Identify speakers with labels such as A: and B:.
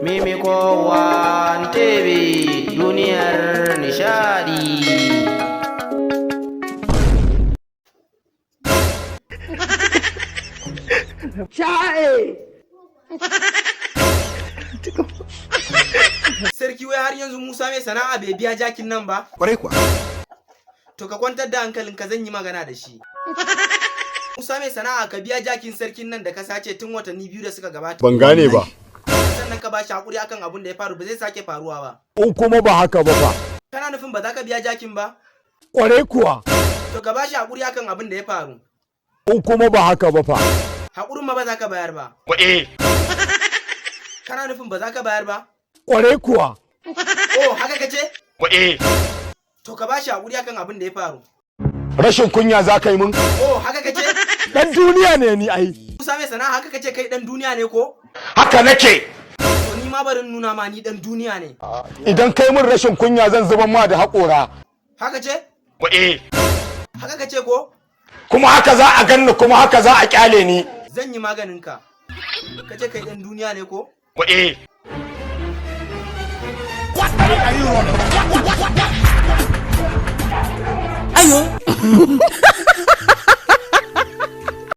A: Mimiko One TV, duniyar nishadi.
B: Sarki, wai har yanzu Musa mai sana'a bai biya jakin nan ba?
C: Kwarai kuwa.
B: To, ka kwantar da hankalinka, zan yi magana da shi. Musa mai sana'a, ka biya jakin sarkin nan da ka sace tun watanni 2 da suka gabata.
D: Ban gane ba.
B: Sannan ka ba shi hakuri akan abun da ya faru, ba zai sake faruwa ba.
D: In kuma ba haka ba fa?
B: Kana nufin ba za ka biya jakin ba?
D: Kwarai kuwa.
B: To, ka ba shi hakuri akan abun da ya faru.
D: In kuma ba haka ba fa?
B: Hakurin ma ba za ka bayar ba. Kana nufin ba za ka bayar ba?
D: Kwarai kuwa.
B: Oh, haka ka ce? To, ka ba shi hakuri akan abin da ya faru.
D: Rashin kunya za ka yi mun?
B: Oh, haka ka ce?
D: Dan duniya ne ni ai.
B: Musa mai sana'a, haka ka ce kai dan duniya ne ko?
D: Haka nake.
B: To, ni ma barin nuna ma ni dan duniya ne.
D: Idan kai mun rashin kunya, zan zuban ma da haƙora.
B: Haka ce? Haka ka ce ko?
D: Kuma haka za a ganni, kuma haka za a kyale ni.
B: Zan yi maganin ka. Ka ce kai dan duniya ne ko?
D: What are you running?